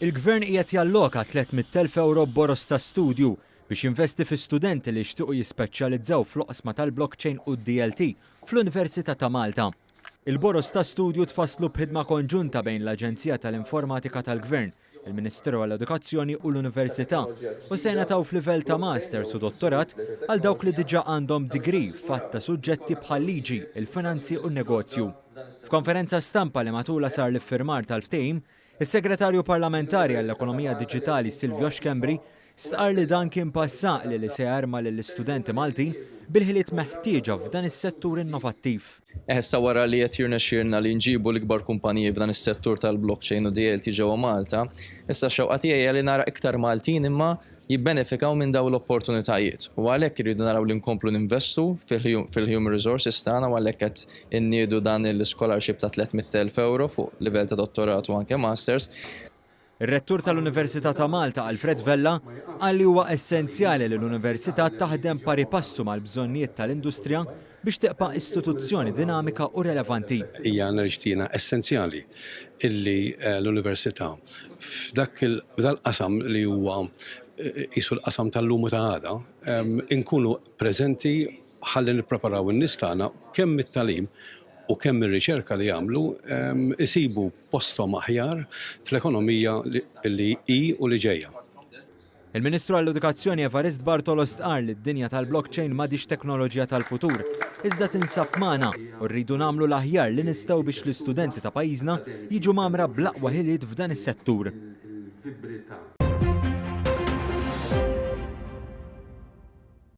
Il-Gvern qiegħed jalloka 300,000 ewro boroż ta' studju biex jinvesti fi studenti li jixtiequ jispeċjalizzaw fl-oqsma tal-blockchain u d-DLT fl-Università ta' Malta. Il-boroż ta' studju tfasslu b'ħidma konġunta bejn l-Aġenzija tal-Informatika tal-Gvern, il-Ministeru għall-Edukazzjoni u l-Università u se jingħataw f'livell ta' Masters u Dottorat għal dawk li diġà għandhom degree f'għadd ta' suġġetti bħal-liġi, il-finanzi u n-negozju. F'konferenza stampa li matulha sar l-iffirmar tal-ftehim, Is-Segretarju Parlamentari għall-Ekonomija Diġitali Silvio Schembri stqarr li dan kien pass għaqli li se jarma lill-istudenti Maltin bil-ħiliet meħtieġa f'dan is-settur innovattiv. Issa wara li qed jirnexxielna li nġibu l-ikbar kumpaniji f'dan is-settur tal-blockchain u DLT ġewwa Malta, issa x-xewqa tiegħi hija li nara iktar Maltin imma jibbenefikaw minn dawn l-opportunitajiet u għalhekk irridu naraw li nkomplu ninvestu fil-human resources tagħna u għalhekk qed inniedu dan il-scholarship ta' 300,000 ewro fuq livell ta' dottorat u anke masters. Ir-Rettur tal-Università ta' Malta Alfred Vella qal li huwa essenzjali li l-Università taħdem pari passu mal-bżonnijiet tal-industrija biex tibqa' istituzzjoni dinamika u relevanti. Hija enerġtina essenzjali illi l-Università f'dak il-qasam li huwa qisu l-qasam tal-lum u ta' għada, inkunu preżenti ħalli nippreparaw in-nies tagħna kemm mit-tagħlim u kemm mir-riċerka li jagħmlu isibu posthom aħjar fl-ekonomija li hi u li ġejja. Il-Ministru għall-Edukazzjoni Evarist Bartolo stqarr li d-dinja tal-blockchain m'għadhiex teknoloġija tal-futur, iżda tinsab magħna u rridu nagħmlu l-aħjar li nistgħu biex l-istudenti ta' pajjiżna jiġu mgħammra bl-aqwa ħiliet f'dan is-settur.